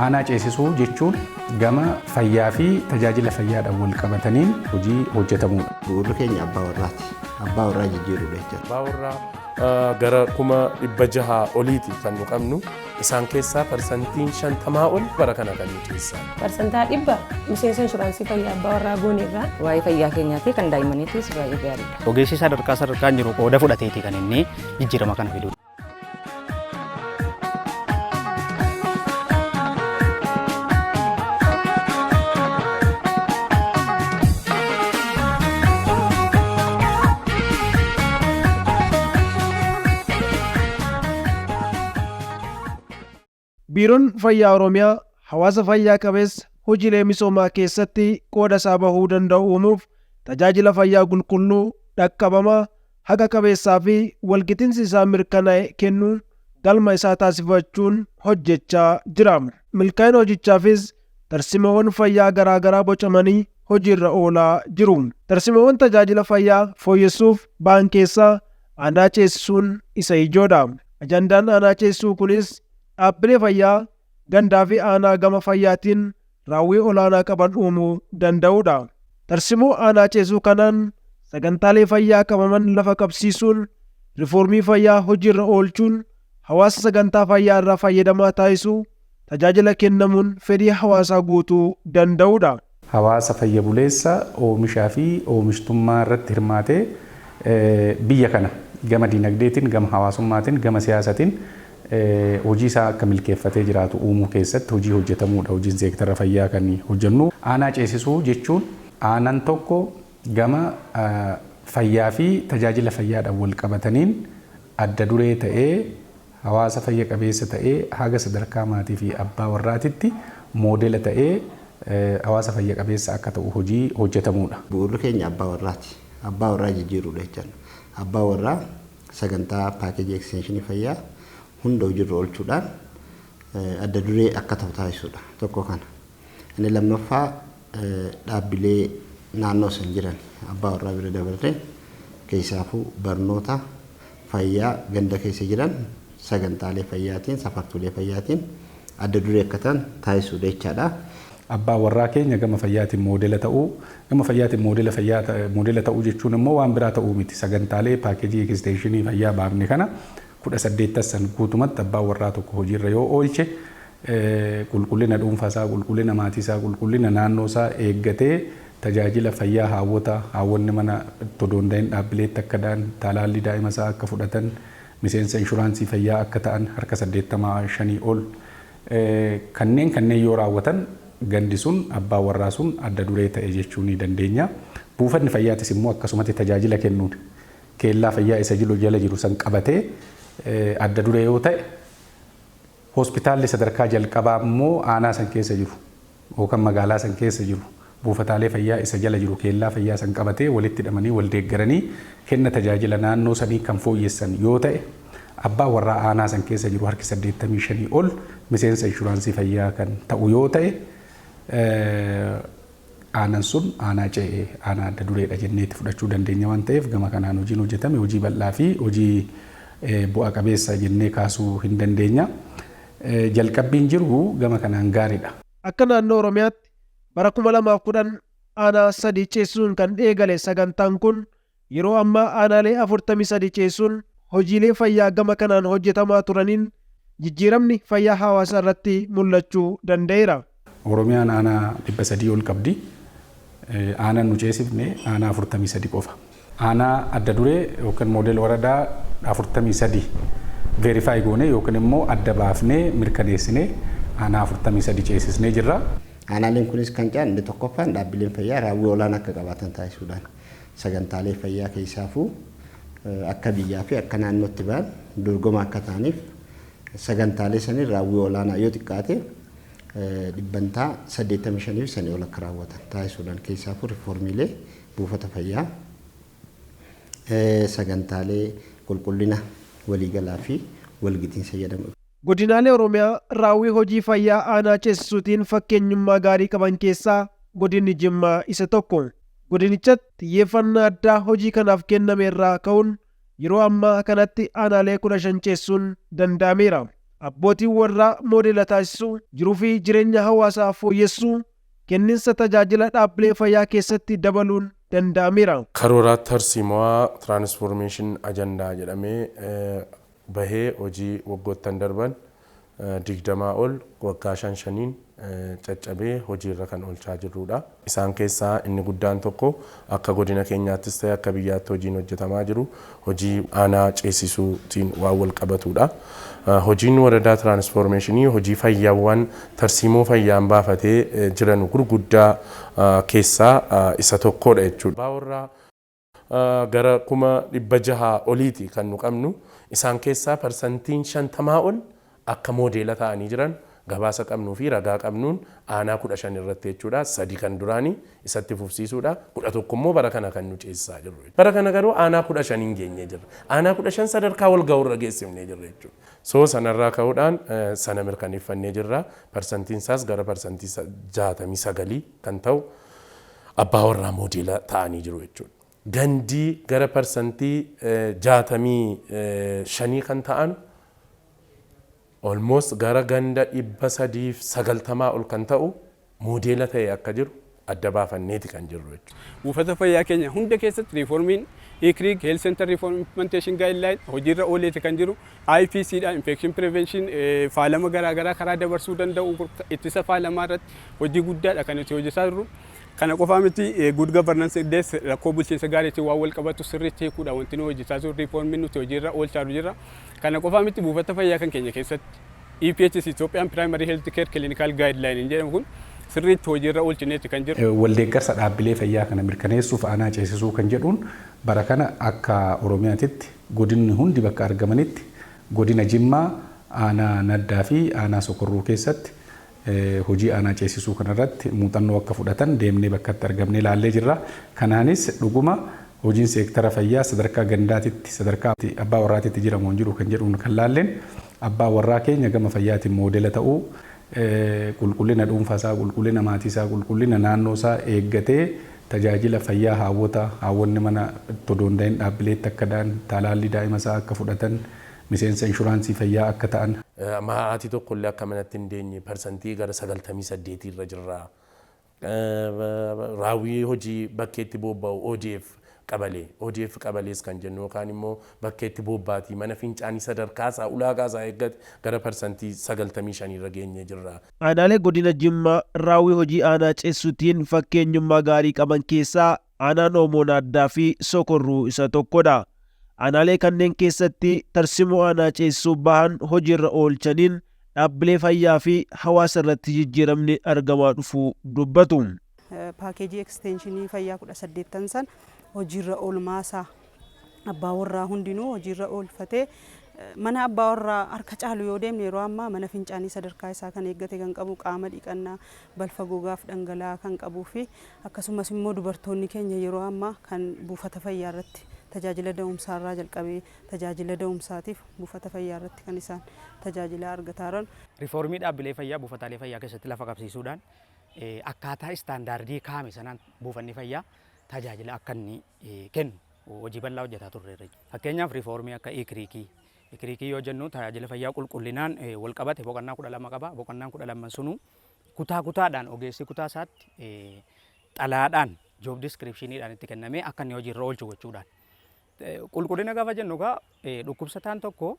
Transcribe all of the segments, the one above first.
Aanaa ceesisuu jechuun gama fayyaa fi tajaajila fayyaadhaan wal qabataniin hojii hojjetamudha. Bu'uurri keenya abbaa warraati. Abbaa warraa jijjiiruudha jechuudha. Abbaa warraa gara 600,000 oliiti kan nu qabnu. Isaan keessaa parsantiin 50 ol bara kana kan nu ceesisan. 100% miseensa inshuraansii fayyaa abbaa warraa gooneerra. Waa'ee fayyaa keenyaa fi kan daa'immaniitiis baay'ee gaariidha. Ogeessi sadarkaa sadarkaan jiru qooda fudhateeti kan inni jijjiirama kana fidu. Biiroon Fayyaa Oromiyaa hawaasa fayyaa qabeessa hojiilee misoomaa keessatti qooda isaa bahuu danda'u uumuuf tajaajila fayyaa qulqulluu, dhaqqabamaa, haqa qabeessaa fi walgitinsi isaa mirkanaa'e kennuun galma isaa taasifachuun hojjechaa jira. Milkaa'ina hojichaafis tarsimoowwan fayyaa garaagaraa bocamanii hojiirra oolaa jiru. Tarsimoowwan tajaajila fayyaa fooyyessuuf ba'an keessaa aanaa ceesisuun isa ijoodha. Ajandaan aanaa ceesisuu kunis dhaabbilee fayyaa gandaa fi aanaa gama fayyaatiin raawwii olaanaa qaban uumuu danda'uudha. Tarsimoo aanaa ceesisuu kanaan sagantaalee fayyaa qabaman lafa qabsiisuun, rifoormii fayyaa hojiirra oolchuun, hawaasa sagantaa fayyaa irraa fayyadamaa taasisuu, tajaajila kennamuun fedhii hawaasaa guutuu danda'uudha. Hawaasa fayya buleessa oomishaa fi oomishtummaa irratti hirmaatee biyya kana gama dinagdeetiin, gama hawaasummaatiin, gama siyaasatiin hojii isaa akka milkeeffatee jiraatu uumuu keessatti hojii hojjetamuudha. Hojiin seektara fayyaa kan hojjennu. Aanaa ceesisuu jechuun aanaan tokko gama fayyaa fi tajaajila fayyaadhaan wal qabataniin adda duree ta'ee hawaasa fayya qabeessa ta'ee haga sadarkaa maatii fi abbaa warraatitti moodela ta'ee hawaasa fayya qabeessa akka ta'u hojii hojjetamuudha. Bu'uurri keenya abbaa warraati. Abbaa warraa jijjiiruudha jechuudha. Abbaa warraa sagantaa paakeejii ekstenshinii fayyaa hunda hojiirra oolchuudhaan adda duree akka ta'u taasisuudha. Tokko kana. Inni lammaffaa dhaabbilee naannoo san jiran abbaa warraa bira dabarree keessaafuu barnoota fayyaa ganda keessa jiran sagantaalee fayyaatiin safartuulee fayyaatiin adda duree akka ta'an taasisuudha jechaadha. Abbaa warraa keenya gama fayyaatiin moodela ta'uu, gama fayyaatiin moodela fayyaa moodela ta'uu jechuun immoo waan biraa ta'uu miti. Sagantaalee paakeejii ekstenshinii fayyaa baafne kana 18 san guutumatti abbaan warraa tokko hojiirra yoo oolche, qulqullina dhuunfaa isaa, qulqullina maatii isaa, qulqullina naannoo isaa eeggatee tajaajila fayyaa haawwota, haawwonni mana odoon dahin dhaabbileetti akka da'an, talaallii daa'ima isaa akka fudhatan, miseensa inshuraansii fayyaa akka ta'an harka 85 ol kanneen yoo raawwatan gandi sun abbaa warraa sun adda duree ta'e jechuu ni dandeenya. Buufanni fayyaatis immoo akkasumatti tajaajila kennuun keellaa fayyaa isa jiru jala jiru san qabatee adda duree yoo ta'e, hospitaalli sadarkaa jalqabaa immoo aanaa san keessa jiru yookaan magaalaa san keessa jiru buufataalee fayyaa isa jala jiru keellaa fayyaa san qabatee walitti hidhamanii wal deeggaranii kenna tajaajila naannoo sanii kan fooyyessan yoo ta'e, abbaa warraa aanaa san keessa jiru harki 85 ol miseensa inshuraansii fayyaa kan ta'u yoo ta'e, aanaan sun aanaa ce'ee aanaa adda dureedha jenneetti fudhachuu dandeenya waan ta'eef, gama kanaan hojiin hojjetame hojii bal'aa fi hojii bu'a qabeessa jennee kaasuu hin dandeenya. Jalqabbiin jiru gama kanaan gaariidha. Akka naannoo Oromiyaatti bara 2010 aanaa 3 ceesisuun kan eegale sagantaan kun yeroo ammaa aanaalee 43 ceesisuun hojiilee fayyaa gama kanaan hojjetamaa turaniin jijjiiramni fayyaa hawaasaa irratti mul'achuu danda'eera. Oromiyaan aanaa 300 ol qabdi. Aanaan nu ceesifne aanaa 43 qofa. Aanaa adda duree yookiin moodel waradaa 43 verify goone yookiin immoo adda baafnee mirkaneessinee aanaa 43 ceesisnee jirra. Aanaaleen kunis kan ce'an inni tokkoffaan dhaabbileen fayyaa raawwii olaanaa akka qabaatan taasisuudhaan sagantaalee fayyaa keessaafuu akka biyyaa fi akka naannootti ba'an dorgoma akka ta'aniif sagantaalee saniin raawwii olaanaa yoo xiqqaate 85% fi sanii ol akka raawwatan taasisuudhaan, keessaafuu rifoormiilee buufata fayyaa, sagantaalee qulqullina waliigalaa fi walgitiinsa jedhamu. Godinaalee Oromiyaa raawwii hojii fayyaa aanaa ceesisuutiin fakkeenyummaa gaarii qaban keessaa godinni Jimmaa isa tokko. Godinichatti xiyyeeffannaa addaa hojii kanaaf kenname irraa ka'uun yeroo ammaa kanatti aanaalee 15 ceesisuun danda'ameera. Abbootiin warraa moodela taasisuu, jiruu fi jireenya hawaasaa fooyyessuu, kenninsa tajaajila dhaabbilee fayyaa keessatti dabaluun danda'ameera. Karoora tarsiimoo transformation agenda jedhamee bahee hojii waggoottan darban 20 ol waggaa shan shaniin caccabee hojiirra kan oolchaa jirrudha. Isaan keessaa inni guddaan tokko akka godina keenyaattis ta'e akka biyyaatti hojiin hojjetamaa jiru hojii aanaa ceesisuutiin waan wal qabatudha. Hojiin waradaa transformation hojii fayyaawwan tarsiimoo fayyaan baafatee jiran gurguddaa keessaa isa tokkodha jechuudha. Baawurraa gara 600,000 oliiti kan nu qabnu. Isaan keessaa 50% ol akka moodeela ta'anii jiran gabaasa qabnuu fi ragaa qabnuun aanaa 15 irratti jechuudha. 3 kan duraanii isatti fufsiisuudha. 11 immoo bara kana kan nu ceesisaa jirru. Bara kana garuu aanaa 15 hin geenye jirra. Aanaa 15 sadarkaa wal ga'uurra geessifnee jirra jechuudha. So sanarraa ka'uudhaan sana mirkaneeffannee jirra. Parsantiin isaas gara 69% kan ta'u abbaa warraa moodeela ta'anii jiru jechuudha. Gandii gara 65% kan ta'an, almost gara ganda 390 ol kan ta'u moodeela ta'e akka jiru adda baafanneeti kan jirru jechuudha. Buufata fayyaa keenya hunda keessatti riiformiin ICRIG, Health Center Reform Implementation Guideline hojiirra ooleeti kan jiru. IPC dha, Infection Prevention, faalama garaagaraa karaa dabarsuu danda'u, ittisa faalamaa irratti hojii guddaadha kan nuti hojjetaa jirru. Kana qofaa miti, good governance illee, rakkoo bulchiinsa gaariitiin waan wal qabatu sirriitti hiikuudha wanti nu hojjetaa jirru, riiformiin nuti hojiirra oolchaa jirra. Kana qofaa miti, buufata fayyaa kan keenya keessatti EPHC, Ethiopian Primary Health Care Clinical Guideline jedhamu kun sirriitti hojiirra oolchineeti kan jiru. Waldeeggarsa dhaabbilee fayyaa kana mirkaneessuuf aanaa ceesisuu kan jedhuun bara kana akka Oromiyaatitti godinni hundi bakka argamanitti godina Jimmaa aanaa Naddaa fi aanaa Sokorruu keessatti hojii aanaa ceesisuu kanarratti muuxannoo akka fudhatan deemnee bakkatti argamnee ilaallee jirra. Kanaanis dhuguma hojiin seektara fayyaa sadarkaa gandaatitti, sadarkaa abbaa warraatitti jiramu hin jiru kan jedhuun kan laalleen, abbaa warraa keenya gama fayyaatiin moodela ta'uu, qulqullina dhuunfaasaa, qulqullina maatiisaa, qulqullina naannoosaa eeggatee tajaajila fayyaa haawwota, haawwonni mana todoon dhaabbileetti akka da'an, talaallii daa'ima isaa akka fudhatan, miseensa inshuraansii fayyaa akka ta'an. Maatii tokkollee akka manatti hin deenye gara 98% irra jirra. Raawwii hojii bakkeetti bobba'u ODF qabalee, ODF qabalees kan jennu yookaan immoo bakkeetti bobbaatii mana fincaanii sadarkaa isaa ulaagaa isaa eeggate gara 95% irra geenye jirra. Aanaalee godina Jimmaa raawwii hojii aanaa ceessuutiin fakkeenyummaa gaarii qaban keessaa aanaan Oomoon Addaa fi Sokorruu isa tokkodha. Aanaalee kanneen keessatti tarsimoo aanaa ceessuu bahan hojiirra oolchaniin dhaabbilee fayyaa fi hawaasa irratti jijjiiramni argamaa dhufuu dubbatu. Paakeejii ekstenshinii fayyaa 18 san hojiirra oolmaasaa abbaa warraa hundinuu hojiirra oolfatee, mana abbaa warraa harka caalu yoo deemne yeroo ammaa mana fincaanii sadarkaa isaa kan eeggate kan qabu, qaama dhiqannaa, balfa gogaaf dhangala'aa kan qabuu fi akkasumas immoo dubartoonni keenya yeroo ammaa kan buufata fayyaa irratti tajaajila da'umsaarraa jalqabee tajaajila da'umsaatiif buufata fayyaa irratti kan isaan tajaajila argataa jiran. Riifoormii dhaabbilee fayyaa buufataalee fayyaa keessatti lafa qabsiisuudhaan akkaataa istaandaardii kaa'ame sanaan buufanni fayyaa tajaajila akka inni kennu hojii bal'aa hojjetaa turreerra. Fakkeenyaaf riifoormii akka ICRIG. ICRIG yoo jennu tajaajila fayyaa qulqullinaan wal qabate boqonnaa 12 qaba. Boqonnaan 12 sunuu kutaa kutaadhaan ogeessi kutaa isaatti xalaadhaan job descriptioniidhaan itti kennamee akka inni hojiirra oolchu gochuudhaan. Qulqullina gaafa jennu egaa dhukkubsataan tokko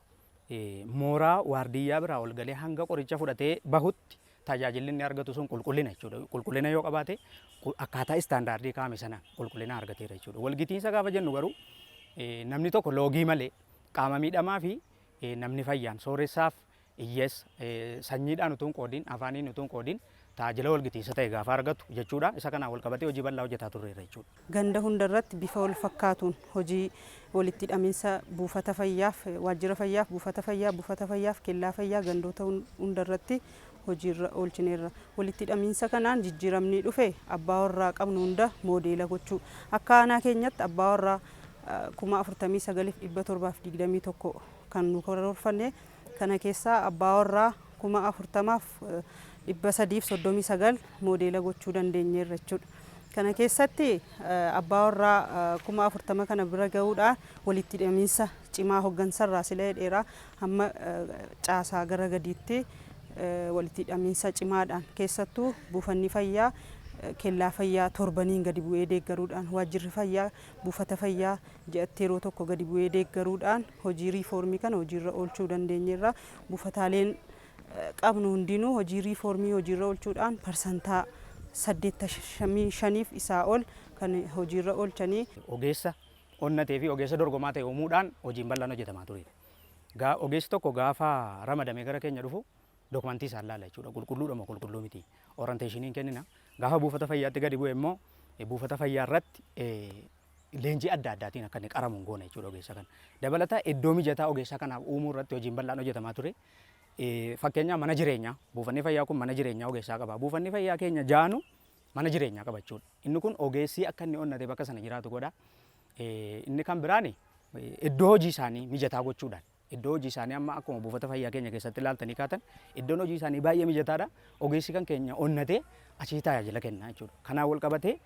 mooraa waardiyyaa biraa ol galee hanga qoricha fudhatee bahutti tajaajilli inni argatu sun qulqullina jechuudha. Qulqullina yoo qabaate akkaataa istaandaardii kaa'ame sanaan qulqullina argateera jechuudha. Walgitiinsa gaafa jennu garuu namni tokko loogii malee qaama miidhamaa fi namni fayyaan, sooressaaf hiyyeessa, sanyiidhaan utuu hin qoodiin, afaaniin utuu hin qoodiin tajaajila walgitiinsa ta'e gaafa argatu jechuudha. Isa kanaan wal qabatee hojii bal'aa hojjetaa turreerra jechuudha. Ganda hundarratti bifa wal fakkaatuun hojii walitti hidhamiinsa buufata fayyaaf, waajjira fayyaaf, buufata fayyaa, buufata fayyaaf kellaa fayyaa gandoota hundarratti hojiirra oolchineerra. Walitti hidhamiinsa kanaan jijjiiramni dhufe abbaa warraa qabnu hunda moodeela gochuu. Akka aanaa keenyatti abbaa warraa 49,721 kan nu karoorfanne, kana keessaa abbaa warraa 40,339 moodeela gochuu dandeenyeerra jechuudha. Kana keessatti abbaa warraa 40,000 kana bira gahuudhaan walitti hidhamiinsa cimaa hoggansarraa sila dheeraa hamma caasaa gara gadiitti walitti hidhamiinsa cimaadhaan, keessattuu buufanni fayyaa kellaa fayyaa torbaniin gadi bu'ee deeggaruudhaan, waajjirri fayyaa buufata fayyaa ji'atti yeroo tokko gadi bu'ee deeggaruudhaan hojii riifoormii kana hojiirra oolchuu dandeenyeerra. Buufataaleen qabnu hundinuu hojii riifoormii hojiirra oolchuudhaan 85% isaa ol kan hojiirra oolchanii. Ogeessa onnatee fi ogeessa dorgomaa ta'e uumuudhaan hojiin bal'aan hojjetamaa ture. Ogeessi tokko gaafa ramadamee gara keenya dhufu dookumantii isaan laala jechuudha. Qulqulluudha moo qulqulluu miti? Orientation kennina. Gaafa buufata fayyaatti gadi bu'e immoo buufata fayyaa irratti leenjii adda addaatiin akka inni qaramu goona jechuudha ogeessa kana. Dabalataa, iddoo mijataa ogeessa kanaaf uumuu irratti hojiin bal'aan hojjetamaa ture. Fakkeenyaaf, mana jireenyaa, buufanni fayyaa kun mana jireenyaa ogeessaa qaba. Buufanni fayyaa keenya jaanu mana jireenyaa qaba jechuudha. Inni kun ogeessi akka inni onnatee bakka sana jiraatu godha. Inni kan biraan iddoo hojii isaanii mijataa gochuudhaan, iddoo hojii isaanii amma akkuma buufata fayyaa keenya keessatti ilaaltanii kaatan, iddoon hojii isaanii baay'ee mijataadha. Ogeessi kan keenya onnatee achii tajaajila kenna jechuudha. Kanaan wal qabatee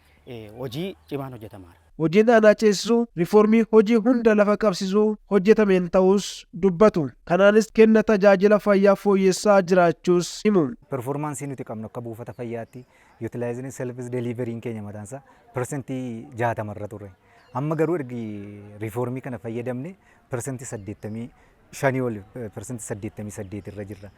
hojii cimaan hojjetamaadha. Hojiin aanaa ceesisuu riifoormii hojii hunda lafa qabsiisuu hojjetameen ta'us dubbatu. Kanaanis kenna tajaajila fayyaa fooyyessaa jiraachuus himu. Performance nuti qabnu akka buufata fayyaatti, utilization service deliveryn keenya mataansaa 60% irra ture. Amma garuu ergi riifoormii kana fayyadamne 85% ol, 88% irra jirra.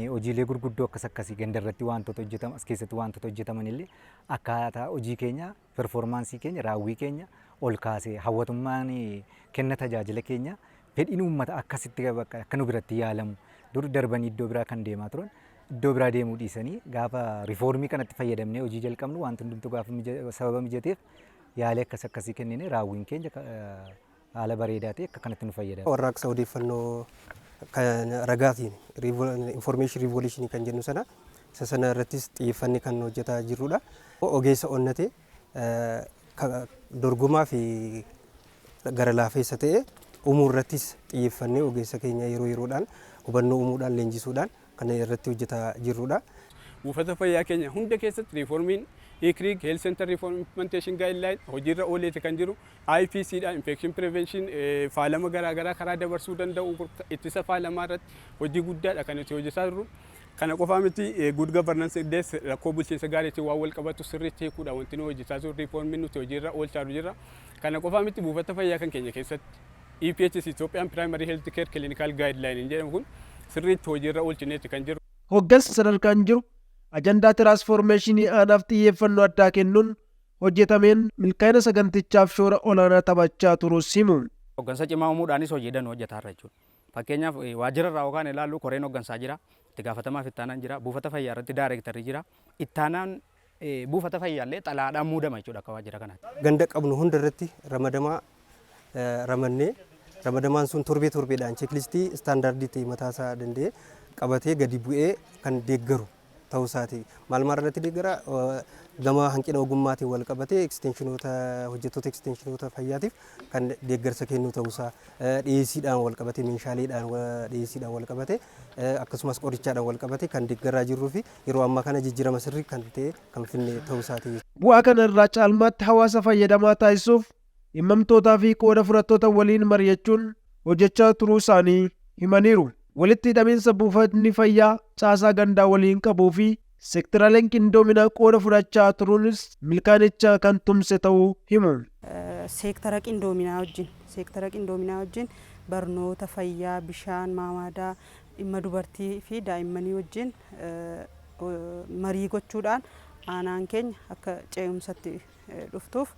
Hojiilee gurguddoo akkas akkasii ganda irratti wantoota hojjetaman, as keessatti wantoota hojjetaman illee akkaataa hojii keenya, performance keenya, raawwii keenya ol kaasee, hawwatummaan kenna tajaajila keenya, fedhiin uummata akkasitti akka nu biratti yaalamu, dur darbanii iddoo biraa kan deemaa turan iddoo biraa deemuu dhiisanii, gaafa riifoormii kanatti fayyadamnee hojii jalqabnu, wanti hundumtuu gaafa sababa mijateef, yaalii akkas akkasii kennine, raawwiin keenya haala bareedaa ta'e akka kanatti nu fayyada. Warraaqsa odeeffannoo kan ragaatiin, information revolution kan jennu sana, isa sana irrattis xiyyeeffannee kan hojjetaa jirrudha. Ogeessa onnate, dorgomaa fi gara laafeessa ta'e uumuu irrattis xiyyeeffannee, ogeessa keenya yeroo yeroodhaan hubannoo uumuudhaan, leenjisuudhaan kan irratti hojjetaa jirrudha. Buufata fayyaa keenya hunda keessatti riiformiin ICRIG, Health Center Reform Implementation Guideline hojiirra ooleeti kan jiru. IPC dha, Infection Prevention, faalama garaagaraa karaa dabarsuu danda'u, ittisa faalamaa irratti hojii guddaadha kan nuti hojjetaa jirru. Kana qofaa miti, good governance illee, rakkoo bulchiinsa gaariitiin waan wal qabatu sirriitti hiikuudha wanti nu hojjetaa jirru, riiformiin nuti hojiirra oolchaa jirra. Kana qofaa miti, buufata fayyaa kan keenya keessatti EPHC, Ethiopian Primary Health Care Clinical Guideline jedhamu kun sirriitti hojiirra oolchineeti kan jiru. Hoggansa sadarkaan jiru ajandaa tiraansfoormeeshinii aanaaf xiyyeeffannoo addaa kennuun hojjetameen milkaa'ina sagantichaaf shoora olaanaa taphachaa turuus himu. Hoggansa cimaa uumuudhaanis hojii danuu hojjetaa irra jechuudha. Fakkeenyaaf, waajjira irraa yookaan ilaallu, koreen hoggansaa jira, itti gaafatamaa fi ittaanaan jira, buufata fayyaa irratti daayireektarri jira, ittaanaan buufata fayyaallee xalaadhaan muudama jechuudha akka waajjira kanaatti. Ganda qabnu hunda irratti ramadamaa ramannee, ramadamaan sun torbee torbeedhaan checklist standard ta'e mataasaa danda'e qabatee gadi bu'ee kan deeggaru ta'uu isaati. Maal maal irratti deeggara? Gama hanqina ogummaatiin wal qabatee eksteenshinoota, hojjettoota eksteenshinoota fayyaatiif kan deeggarsa kennu ta'uusaa, dhiyeessiidhaan wal qabatee, meeshaaleedhaan dhiyeessiidhaan wal qabatee, akkasumas qorichaadhaan wal qabatee kan deeggaraa jirruu fi yeroo ammaa kana jijjiirama sirrii kan ta'e kan finne ta'uu isaati. Bu'aa kana irraa caalmaatti hawaasa fayyadamaa taasisuuf dhimmamtootaa fi qooda fudhattoota waliin mari'achuun hojjechaa turuu isaanii himaniiru. Walitti hidhamiinsa buufatni fayyaa caasaa gandaa waliin qabuu fi seektaraaleen qindoominaa qooda fudhachaa turuunis milkaa'inicha kan tumse ta'uu himu. Seektara qindoominaa wajjin, barnoota, fayyaa, bishaan, maamaadaa, dhimma dubartii fi daa'immanii wajjin marii gochuudhaan aanaan keenya akka ce'umsatti dhuftuuf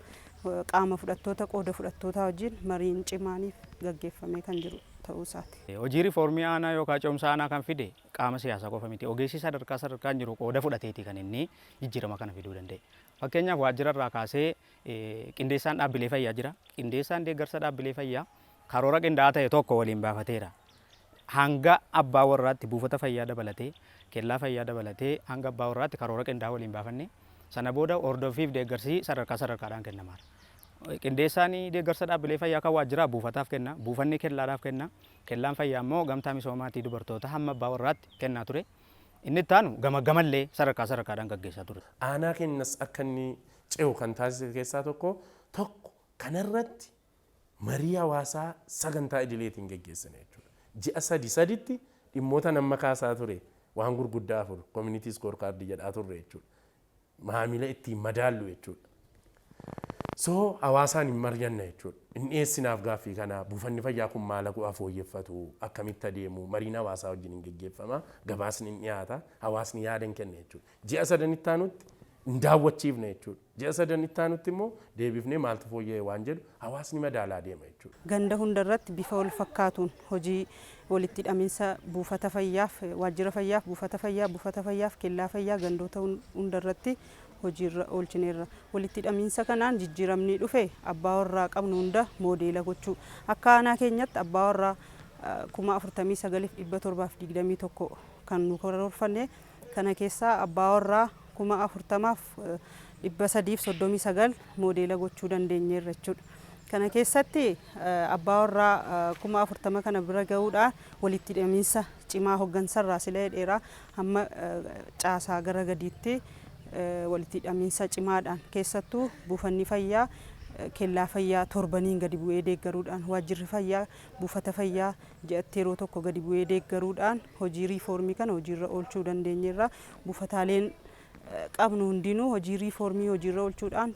qaama fudhattoota, qooda fudhattootaa wajjin mariin cimaaniif gaggeeffamee kan jiru ta'uu isaati. Hojii riifoormii aanaa yookaan ce'umsa aanaa kan fide qaama siyaasaa qofa miti. Ogeessi sadarkaa sadarkaan jiru qooda fudhateeti kan inni jijjiirama kana fiduu danda'e. Fakkeenyaaf, waajjira irraa kaasee qindeessaan dhaabbilee fayyaa jira. Qindeessaan deeggarsa dhaabbilee fayyaa karoora qindaa'aa ta'e tokko waliin baafateera. Hanga abbaa warraatti, buufata fayyaa dabalatee, kellaa fayyaa dabalatee, hanga abbaa warraatti karoora qindaa'aa waliin baafanne. Sana booda hordoffiif deeggarsi sadarkaa sadarkaadhaan kennamaara. Qindeessaan deeggarsa dhaabbilee fayyaa kan waajjiraa buufataaf kenna, buufanni kellaadhaaf kenna, kellaan fayyaa immoo gamtaa misoomaatii dubartoota hamma abbaa warraatti kennaa ture. Inni itti aanu gama gamallee sadarkaa sadarkaadhaan gaggeessaa ture. Aanaa keenyas akka inni ce'u kan taasise keessaa tokko kanarratti. Marii hawaasaa sagantaa idileetiin geggeessina jechuudha. Ji'a sadi saditti dhimmoota nama kaasaa ture waan gurguddaa afur community score card jedhaa turre jechuudha. Maamila ittiin madaallu jechuudha. So hawaasaan hin mari'anna jechuudha. Inni dhiyeessinaaf gaaffii kana, buufanni fayyaa kun maal akka fooyyeffatu, akkamitti adeemu, mariin hawaasaa wajjin hin geggeeffama, gabaasni hin dhiyaata, hawaasni yaada hin kenna jechuudha. Ji'a sadan itti aanutti hin daawwachiifne jechuudha. Ji'a sadan itti aanutti immoo deebifnee maaltu fooyya'e waan jedhu hawaasni madaalaa deema jechuudha. Ganda hundarratti bifa wal fakkaatuun hojii walitti hidhaminsa buufata fayyaaf, waajjira fayyaaf, buufata fayyaa, buufata fayyaaf, kellaa fayyaa gandoota hundarratti hojiirra oolchineerra. Walitti hidhaminsa kanaan jijjiiramni dhufe abbaa warraa qabnu hunda moodeela gochuu. Akka aanaa keenyatti abbaa warraa 49,721 kan nu karoorfanne, kana keessaa abbaa warraa 40,339 moodeela gochuu dandeenyeerra jechuudha. Kana keessatti abbaa warraa 40,000 kana bira gahuudhaan walitti hidhaminsa cimaa hoggansarraa sila dheeraa hamma caasaa gara gadiitti walitti hidhaminsa cimaadhaan, keessattuu buufanni fayyaa kellaa fayyaa torbaniin gadi bu'ee deeggaruudhaan, waajjirri fayyaa buufata fayyaa ji'atti yeroo tokko gadi bu'ee deeggaruudhaan hojii riifoormii kana hojiirra oolchuu dandeenyeerra. Buufataaleen qabnu hundinuu hojii riifoormii hojiirra oolchuudhaan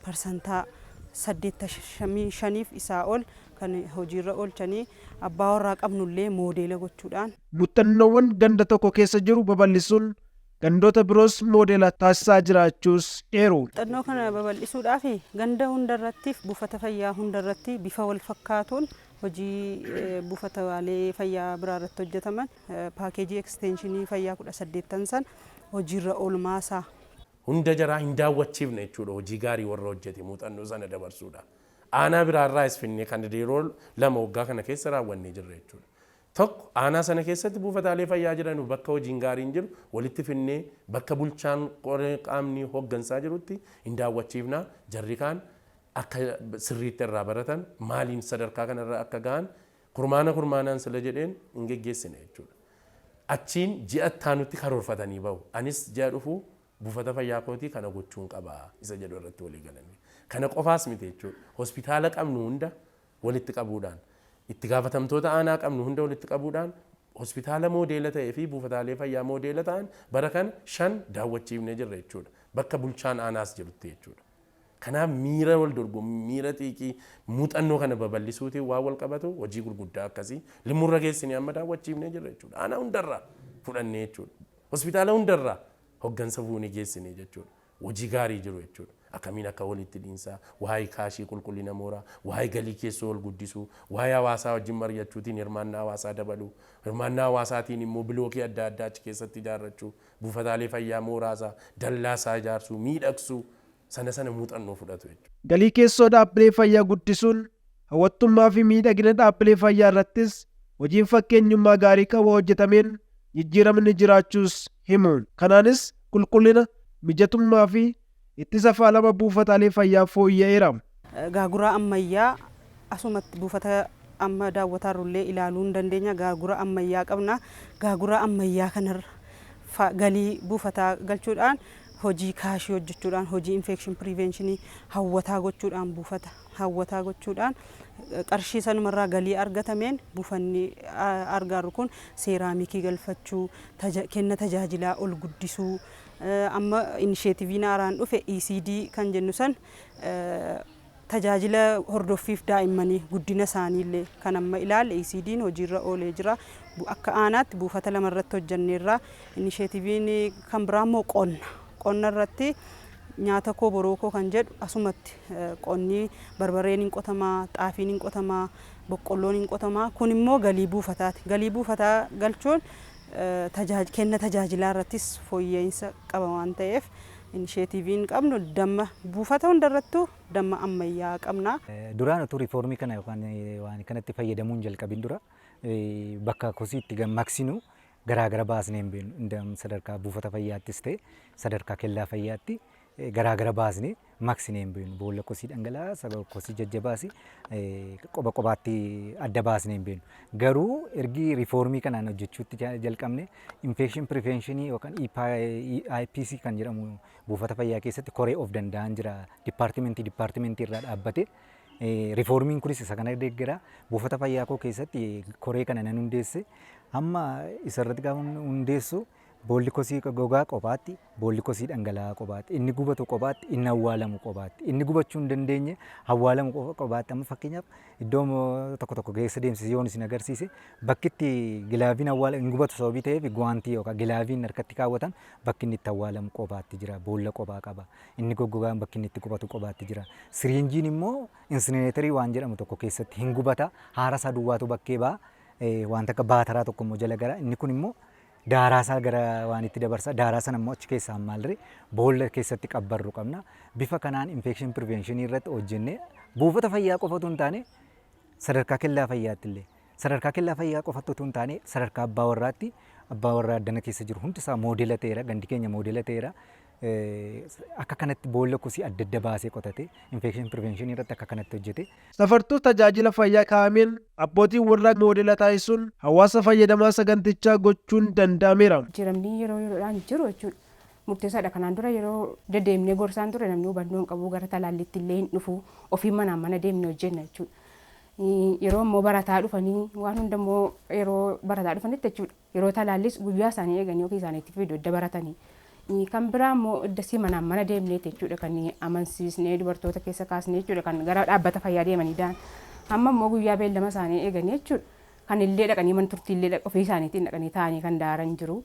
85% isaa ol kan hojiirra oolchanii, abbaa warraa qabnullee moodeela gochuudhaan. Muuxannoowwan ganda tokko keessa jiru babal'isuun gandoota biroos moodeela taasisaa jiraachuus eeru. Muuxannoo kana babal'isuudhaaf ganda hundarrattiif buufata fayyaa hundarratti bifa wal fakkaatuun hojii buufataalee fayyaa biraa irratti hojjetaman, paakeejii ekstenshinii fayyaa 18 san hojiirra oolmaasaa. Hunda jaraa hin daawwachiifne jechuudha, hojii gaarii warra hojjete muuxannoo sana dabarsuudha. Aanaa biraarraa isfinnee kan yeroo lama waggaa kana keessa raawwannee jirra jechuudha. Tokko, aanaa sana keessatti buufataalee fayyaa jiran bakka hojiin gaariin jiru walitti finnee bakka bulchaan qaamni hoggansaa jirutti hin daawwachiifna, jarri kaan akka sirriitti irraa baratan, maaliin sadarkaa kanarra akka gahan kurmaana kurmaanaan sila jedheen hin geggeessine jechuudha. Achiin ji'a ittaanutti karoorfatanii bahu. Anis ji'a dhufu buufata fayyaa kootii kana gochuun qaba isa jedhu irratti walii galanii. Kana qofaas miti jechuudha. Hospitaala qabnu hunda walitti qabuudhaan, itti gaafatamtoota aanaa qabnu hunda walitti qabuudhaan, hospitaala moodeela ta'ee fi buufataalee fayyaa moodeela ta'an bara kana shan daawwachiifnee jirra jechuudha. Bakka bulchaan aanaas jirutti jechuudha. Kanaaf miira wal dorgommii, miira xiiqii, muuxannoo kana babal'isuutiin waan wal qabatu hojii gurguddaa akkasii limurra geessinee amma daawwachiifnee jirra jechuudha. Aanaa hundarraa fudhannee jechuudha. Hospitaala hundarraa hoggansa fuunee geessinee jechuudha. Hojii gaarii jiru jechuudha. Akkamiin akka walitti dhiinsaa, waa'ee kaashii, qulqullina mooraa, waa'ee galii keessoo ol guddisuu, waa'ee hawaasaa wajjin mari'achuutiin hirmaannaa hawaasaa dabaluu, hirmaannaa hawaasaatiin immoo bilookii adda addaa achi keessatti ijaarrachuu, buufataalee fayyaa mooraasaa, dallaasaa ijaarsuu, miidhagsuu, sana sana muuxannoo fudhatu jechuudha. Galii keessoo dhaabbilee fayyaa guddisuun hawwattummaa fi miidhagina dhaabbilee fayyaa irrattis hojiin fakkeenyummaa gaarii qabu hojjetameen jijjiiramni jiraachuus himu. Kanaanis qulqullina, mijatummaa fi ittisa faalama buufataalee fayyaa fooyya'eera. Gaagura ammayyaa asumatti buufata amma daawwataarrullee ilaaluu hin dandeenya. Gaagura ammayyaa qabna. Gaagura ammayyaa kanarra galii buufataa galchuudhaan, hojii kaashii hojjechuudhaan, hojii infection preventionii hawwataa gochuudhaan, buufata hawwataa gochuudhaan, qarshii sanumarraa galii argatameen buufanni argaarru kun seeraamikii galfachuu, kenna tajaajilaa ol guddisuu, amma inisheetiviin haaraan dhufe ECD kan jennu san, tajaajila hordoffiif daa'immanii guddina isaaniillee kan amma ilaalle ECD'n hojiirra oolee jira. Akka aanaatti buufata lama irratti hojjenneerra. Inisheetiviin kan biraa immoo qonna. Qonna irratti nyaata koo boroo koo kan jedhu asumatti qonni barbareen hin qotamaa, xaafiin hin qotamaa, boqqolloon hin qotamaa. Kun immoo galii buufataati. Galii buufataa galchuun kenna tajaajilaa irrattis fooyya'insa qaba waan ta'eef, inisheetiviin qabnu damma buufata hundarrattuu damma ammayyaa qabna. Duraan utuu riifoormii kana yookaan waan kanatti fayyadamuun jalqabin dura bakka kosii itti maqsinu garaagara baasnee hin beeknu. Sadarkaa buufata fayyaattis ta'e sadarkaa kellaa fayyaatti garaagara baasnee maqsinee hin beeknu. Boolla kosii dhangala'aa, kosii jajjabaas qoba qobaatti adda baasnee hin beeknu. Garuu ergi riifoormii kanaan hojjechuutti jalqabne, infection preventionii yookaan IPC kan jedhamu buufata fayyaa keessatti koree of danda'an jira. Dipaartimentii dipaartimentii irraa dhaabbate. Riifoormiin kunis isa kana deeggara. Buufata fayyaa koo keessatti koree kana nan hundeesse. Hamma isarratti gaafa hundeessu, boolli kosii gogaa kophaatti, boolli kosii dhangala'aa kophaatti, inni gubatu kophaatti, inni awwaalamu kophaatti, inni gubachuu hin dandeenye awwaalamu kophaatti. Amma fakkeenyaaf, iddoo tokko tokko keessa deemsise yoon isin agarsiise, bakki itti gilaaviin awwaala hin gubatu sababii ta'eef, guwaantii yookaan gilaaviin harkatti kaawwatan bakki inni itti awwaalamu kophaatti jira, boolla kophaa qaba. Inni goggogaan bakki inni itti gubatu kophaatti jira. Siriinjiin immoo insinereetarii waan jedhamu tokko keessatti hin gubata, haara isaa duwwaatu bakkee ba'a. Wanta akka baataraa tokko immoo jala gara, inni kun immoo daaraa isaa gara waan itti dabarsa. Daaraa sana immoo achi keessaa maalree boolla keessatti qabbarru qabna. Bifa kanaan infection prevention irratti hojjennee, buufata fayyaa qofatu hin taane, sadarkaa kellaa fayyaatti illee, sadarkaa kellaa fayyaa qofatu hin taane, sadarkaa abbaa warraatti, abbaa warraa addana keessa jiru hundi isaa moodela ta'eera, gandi keenya moodela ta'eera. Akka kanatti boolla kosii adda adda baasee qotate, infection prevention irratti akka kanatti hojjete. Safartuu tajaajila fayyaa kaa'ameen abbootiin warraa moodela taasisuun hawaasa fayyadamaa sagantichaa gochuun danda'ameera. Jijjiiramni yeroo yeroodhaan jiru jechuudha. Murteessaadha. Kanaan dura yeroo deddeemnee gorsaan ture, namni hubannoo hin qabu, gara talaallitti illee hin dhufu, ofii manaan mana deemnee hojjenna jechuudha. Yeroo immoo barataa dhufanii, waan hunda immoo yeroo barataa dhufanitti jechuudha. Yeroo talaallis guyyaa isaanii eeganii ofii isaaniitti fidu edda baratanii. Kan biraa immoo iddasii manaan mana deemneeti jechuudha kan amansiisnee dubartoota keessa kaasnee jechuudha kan gara dhaabbata fayyaa deemanii da'an. Amma immoo guyyaa beellama isaanii eeganii jechuudha. Kan illee dhaqanii mana turtii illee ofii isaaniitiin dhaqanii taa'anii kan daaran jiru.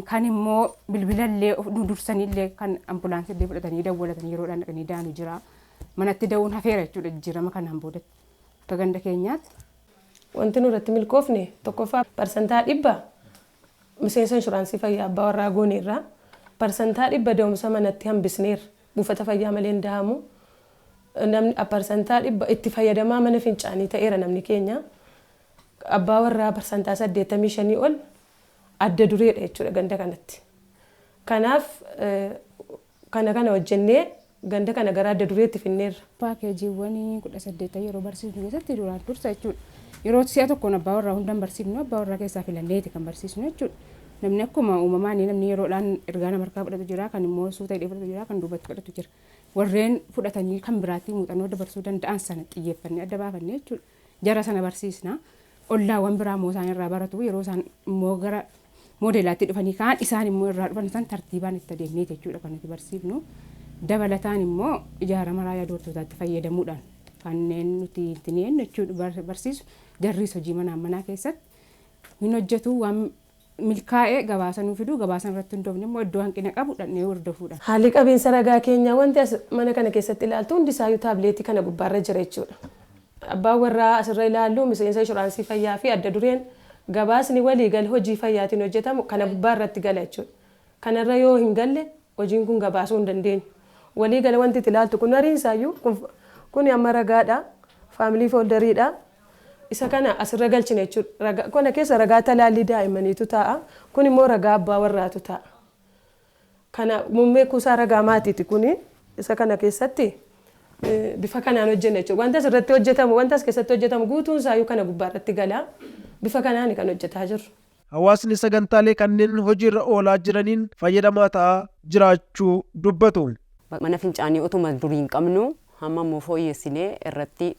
Kan immoo bilbila illee dursanii illee kan ambulaansii illee fudhatanii dawwalatanii yeroodhaan dhaqanii da'anu jira. Manatti da'uun hafeera jechuudha jijjiirama kanaan boodatti. Akka ganda keenyaatti. Wanti nu irratti milkoofne, tokkoffaa, 100% miseensa inshuraansii fayyaa abbaa warraa gooneerra. 100% da'umsa manatti hambisneerra. Buufata fayyaa malee hin dahamu. Namni 100% itti fayyadamaa mana fincaanii ta'eera namni keenya. Abbaa warraa 85% ol adda dureedha jechuudha ganda kanatti. Kanaaf kana hojjennee ganda kana gara adda dureetti finneerra. Paakeejiiwwan 18 yeroo barsiisnu keessatti duraan dursa jechuudha. Yeroo si'a tokkoon abbaa warraa hundaan barsiifnu, abbaa warraa keessaa filanneeti kan barsiisnu jechuudha. Namni akkuma uumamaan namni yeroodhaan ergaa nama harkaa fudhatu jira, kan immoo suuta hidhee fudhatu jira, kan duubatti fudhatu jira. Warreen fudhatanii kan biraatti muuxannoo dabarsuu danda'an sana xiyyeeffannee adda baafannee jechuudha. Jara sana barsiisna. Ollaawwan biraa immoo isaan irraa baratu. Yeroo isaan immoo gara moodelaatti dhufanii kaan isaan immoo irraa dhufan san tartiibaan itti adeemnee jechuudha kan nuti barsiifnu. Dabalataan immoo ijaarama raayyaa dubartootaatti fayyadamuudhaan kanneen nuti ittiin jechuudha barsiisu, jarris hojii manaan manaa keessatti hin hojjetu, waan milkaa'ee gabaasa nuu fidu, gabaasa irratti hundoofne immoo iddoo hanqina qabu dhaqnee hordofuudha. Haalli qabiinsa ragaa keenyaa, wanti as mana kana keessatti ilaaltu hundi isaayyuu taabileetii kana gubbaarra jira jechuudha. Abbaan warraa asirra ilaallu, miseensa inshuraansii fayyaa fi adda dureen, gabaasni waliigal hojii fayyaatiin hojjetamu kana gubbaarratti gala jechuudha. Kanarra yoo hin galle, hojiin kun gabaasuu hin dandeenyu. Waliigala wanti itti ilaaltu kun hariinsaayyuu kun amma ragaadha. Family folderiidha. Isa kana asirra galchine jechuudha. Kana keessa ragaa talaallii daa'immaniitu taa'a. Kun immoo ragaa abbaa warraatu taa'a. Kana muummee kuusaa ragaa maatiiti kuni. Isa kana keessatti bifa kanaan hojjenna jechuudha. Wanta asirratti hojjetamu, wanta as keessatti hojjetamu guutuun isaayyuu kana gubbaarratti gala. Bifa kanaan kan hojjetaa jirru. Hawaasni sagantaalee kanneen hojiirra oolaa jiraniin fayyadamaa ta'aa jiraachuu dubbatu. Mana fincaanii otuma durii hin qabnu, hamma immoo fooyyessinee irratti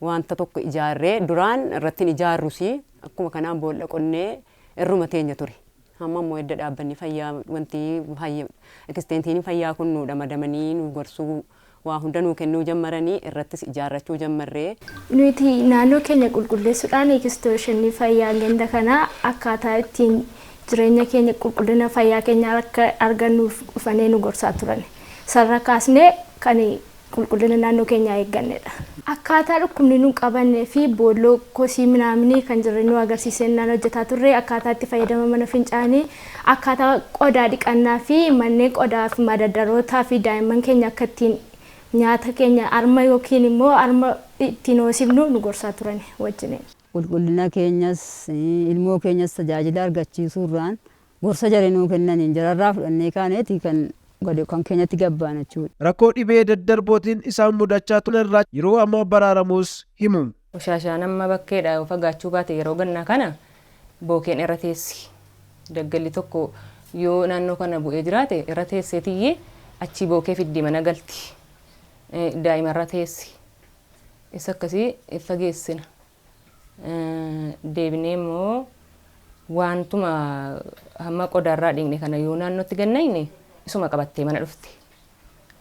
wanta tokko ijaarree. Duraan irratti hin ijaarrus, akkuma kanaan boolla qonnee irruma teenya ture. Hamma immoo edda dhaabbanni fayyaa, wanti ekisteentiin fayyaa kun nu ramadamanii nu gorsuu, waa hunda nuu kennuu jammaranii, irrattis ijaarrachuu jammarree. Nuti naannoo keenya qulqulleessuudhaan eksteenshinii fayyaa ganda kanaa akkaataa ittiin jireenya keenya, qulqullina fayyaa keenya akka argannuuf dhufanii nu gorsaa turan. Sarara kaasnee kan qulqullina naannoo keenyaa eeggannedha. Akkaataa dhukkubni nu qabannee fi boolloo kosii minaaminii kan jirre nu agarsiisee naan hojjetaa turre, akkaataa itti fayyadama mana fincaanii, akkaataa qodaa dhiqannaa fi manneen qodaa fi madaddarootaa fi daa'imman keenya akka ittiin nyaata keenya harma yookiin immoo harma ittiin hoosifnu nu gorsaa turan wajjin. Qulqullina keenyas, ilmoo keenyas tajaajila argachiisuurraan gorsa jarri nuu kennaniin jararraa fudhannee kaaneeti kan kan keenyatti gabbaan jechuudha. Rakkoo dhibee daddarbootiin isaan mudachaa turan irraa yeroo ammaa baraaramuus himu. Qoshaashaan amma bakkeedha yoo fagaachuu baate, yeroo gannaa kana bookeen irra teessi. Daggalli tokko yoo naannoo kana bu'ee jiraate, irra teessee tiyyee achii bookee fiddii mana galti. Daa'ima irra teessi. Isa akkasii fageessina. Deebinee immoo waantuma hamma qodaarraa dhiqne kana yoo naannootti gannayne isuma qabattee mana dhufti.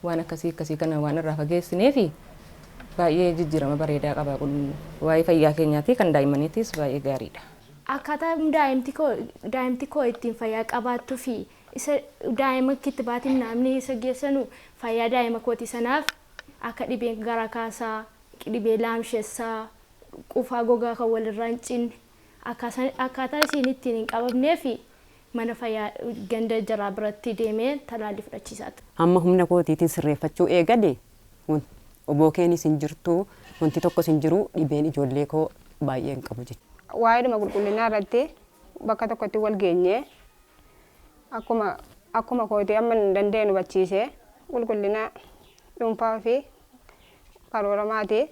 Waan akkasii akkasii kana waan irraa fageessineefi baay'ee jijjiirama bareedaa qaba kun waa'ee fayyaa keenyaati kan daa'immaniitis baay'ee gaariidha. Akkaataa daa'imti koo ittiin fayyaa qabaattuu fi isa daa'ima kittibaatiin namni isa geessanu fayyaa daa'ima kootii sanaaf akka dhibeen garaa kaasaa, dhibee laamshessaa, qufaa gogaa kan walirraa hin cinne akkaataa isiin ittiin hin qabamnee fi mana fayyaa ganda jaraa biratti deemee talaallii fudhachiisaa ture. Hamma humna kootiitiin sirreeffachuu eegale obokeenis hin jirtu, wanti tokkos hin jiru, dhibeen ijoollee koo baay'ee hin qabu jechuudha. Waa'eedhuma qulqullinaa irratti bakka tokkotti wal geenyee akkuma kootii amma hin dandeenyu hubachiisee qulqullina dhuunfaa fi karoora maatii,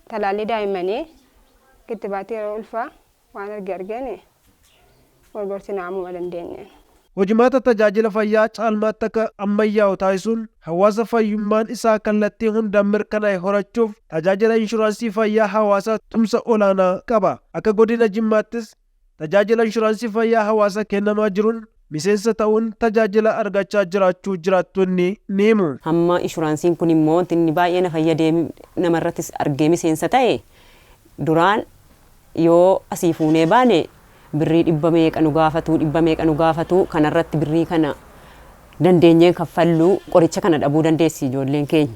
talaallii daa'immanii, kittibaatii yeroo ulfaa waan arge argeen wal gorsinaa ammuma dandeenye. Hojimaata tajaajila fayyaa caalmaatti akka ammayyaa'u taasisuun hawaasa fayyummaan isaa kallattii hundaan mirkanaa'e horachuuf tajaajila inshuraansii fayyaa hawaasaa tumsa olaanaa qaba. Akka godina Jimmaattis tajaajila inshuraansii fayyaa hawaasaa kennamaa jiruun miseensa ta'uun tajaajila argachaa jiraachuu jiraattonni ni himu. Hamma inshuraansiin kun immoo wanti inni baay'ee na fayyadee namarrattis argee miseensa ta'e, duraan yoo asii fuunee baane birrii dhibba meeqa nu gaafatu, dhibba meeqa nu gaafatu, kanarratti birrii kana dandeenyee kaffalluu qoricha kana dhabuu dandeessi ijoolleen keenya.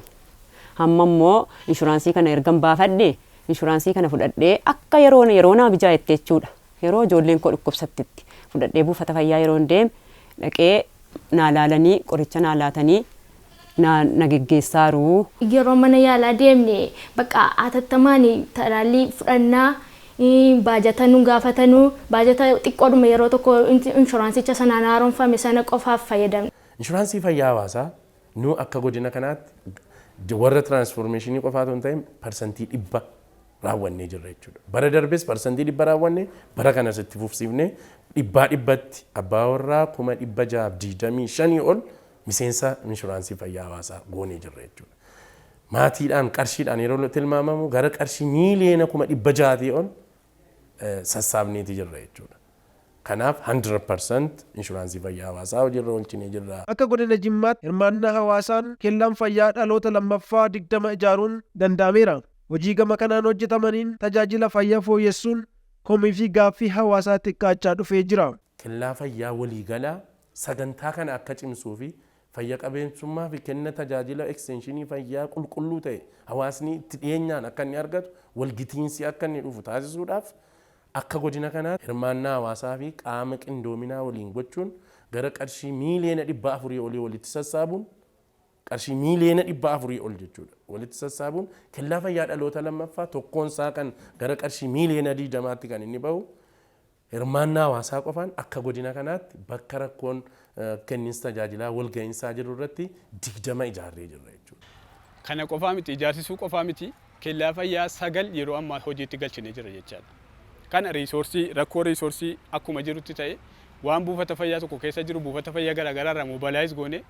Hamma immoo inshuraansii kana ergan baafadhe, inshuraansii kana fudhadhee akka yeroo naa mijaa'etti jechuudha. Yeroo ijoolleen koo dhukkubsattitti fudhadhee buufata fayyaa yeroo deeme dhaqee naa laalanii, qoricha naa laatanii, na geggeessaaru. Yeroo mana yaalaa deemne bakka hatattamaan talaallii fudhannaa, baajata nu gaafatanuu baajata xiqqoodhuma yeroo tokko inshuraansicha sanaan haaromfame sana qofaaf fayyadamne. Inshuraansii fayyaa hawaasaa nu akka godina kanaatti warra tiraansfoormeeshinii qofaa otoo hin ta'in 100% raawwannee jirra jechuudha. Bara darbes 100% raawwannee, bara kanas itti fufsiifnee 100%tti abbaa warraa 625,000 ol miseensa inshuraansii fayyaa hawaasaa goonee jirra jechuudha. Maatiidhaan qarshiidhaan yeroo tilmaamamu gara qarshii miiliyoona 600,000 ol sassaabneeti jirra jechuudha. Kanaaf 100% inshuraansii fayyaa hawaasaa hojiirra oolchinee jirra. Akka godina Jimmaatti hirmaannaa hawaasaan kellaan fayyaa dhaloota lammaffaa 20 ijaaruun danda'ameera. Hojii gama kanaan hojjetamaniin tajaajila fayyaa fooyyessuun komii fi gaaffii hawaasaa xiqqaachaa dhufee jira. Kellaa fayyaa waliigalaa sagantaa kana akka cimsuu fi fayya qabeessummaa fi kenna tajaajila ekstenshinii fayyaa qulqulluu ta'e hawaasni itti dhiyeenyaan akka inni argatu, walgitiinsi akka inni dhufu taasisuudhaaf, akka godina kanaatti hirmaannaa hawaasaa fi qaama qindoominaa waliin gochuun gara qarshii miiliyoona 400 olii walitti sassaabuun, qarshii miiliyoona 400 ol jechuudha, walitti sassaabuun kellaa fayyaa dhaloota lammaffaa tokkoon isaa kan gara qarshii miiliyoona 20tti kan inni bahu hirmaannaa hawaasaa qofaan akka godina kanaatti bakka rakkoon kenniinsa tajaajilaa walga'iinsaa jiru irratti 20 ijaarree jirra jechuudha. Kana qofaa miti, ijaarsisuu qofaa miti, kellaa fayyaa 9 yeroo ammaa hojiitti galchinee jira jechaadha. Kana resource, rakkoo resource akkuma jirutti ta'e, waan buufata fayyaa tokko keessa jiru buufata fayyaa garaagaraa irraa mobilize goone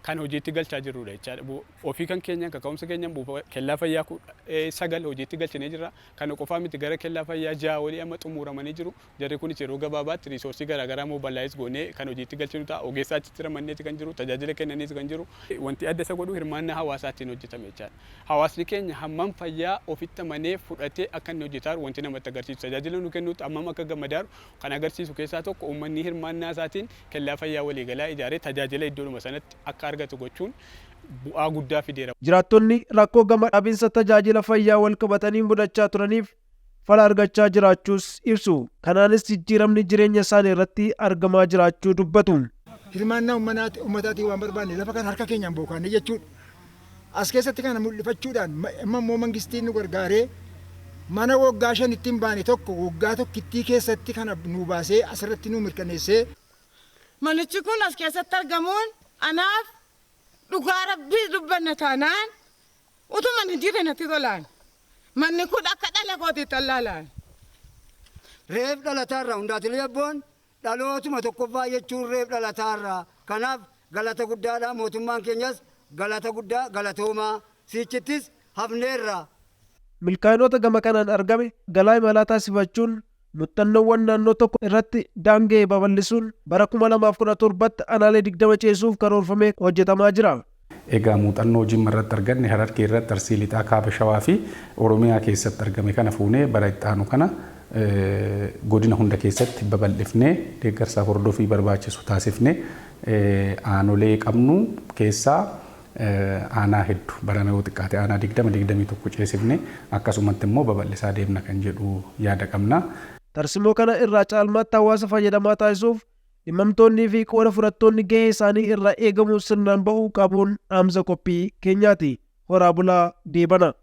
kan hojiitti galchaa jirrudha jechaadha. Ofii kan keenyan kaka'umsa keenyan kellaa fayyaa 9 hojiitti galchinee jirra. Kana qofaa miti, gara kellaa fayyaa 6 olii amma xumuramanii jiru. Jarri kunis yeroo gabaabaatti resource garaagaraa mobilize goonee kan hojiitti galchinu ta'a. Ogeessaa achitti ramanneeti kan jiru, tajaajila kennaniis kan jiru. Wanti adda isa godhu hirmaannaa hawaasaatiin hojjetame jechaadha. Hawaasni keenya hammam fayyaa ofitti amanee fudhatee akka inni hojjetaa wanti namatti agarsiisu, tajaajila nu kennutti hammam akka gammadaaru kan agarsiisu keessaa tokko, uummanni hirmaannaa isaatiin kellaa fayyaa waliigalaa ijaaree tajaajila iddoodhuma sanatti akka argatu gochuun bu'aa guddaa fideera. Jiraattonni rakkoo gama dhaabinsa tajaajila fayyaa wal qabatanii mudachaa turaniif fala argachaa jiraachuus ibsu. Kanaanis jijjiiramni jireenya isaanii irratti argamaa jiraachuu dubbatu. Hirmaannaa uummataatiin waan barbaanne lafa kana harka keenyaan bookaanne jechuudha. As keessatti kana mul'ifachuudhaan amma immoo mangistiin nu gargaaree mana waggaa 5 ittiin baane tokko waggaa tokkittii keessatti kana nu baasee asirratti nu mirkaneessee. Manichi kun as keessatti argamuun anaaf, dhugaa rabbii dubbanna taanaan, utuma hin jirre natti tolaan. Manni kun akka dhala kootiitti allaalaan. Reef dhalataarraa hundaatilee abboon dhalootuma tokkoffaa jechuun reef dhalataarraa. Kanaaf galata guddaadha, mootummaan keenyas galata guddaa galatoomaa, siichittis Hafneerra. Milkaa'inoota gama kanaan argame galaa imalaa taasifachuun muuxannoowwan naannoo tokko irratti daanga'e babal'isuun bara 2017tti aanaalee 20 ceesisuuf karoorfamee hojjetamaa jira. Egaa muuxannoo Jimma irratti arganne, Harargee irratti, Arsii Lixaa, Kaaba Shawaa fi Oromiyaa keessatti argame kana fuunee bara itti aanu kana godina hunda keessatti babal'ifnee, deeggarsaaf hordofii barbaachisu taasifnee, aanolee qabnu keessaa aanaa hedduu barana yoo xiqqaate aanaa 20, 21 ceesifne, akkasumatti immoo babal'isaa deemna kan jedhu yaada qabna. Tarsimoo kana irraa caalmaatti hawaasa fayyadamaa taasisuuf dhimmamtoonnii fi qooda fudhattoonni gahee isaanii irraa eegamu sirnaan bahuu qabuun dhaamsa qophii keenyaati. Horaa bulaa, deebana.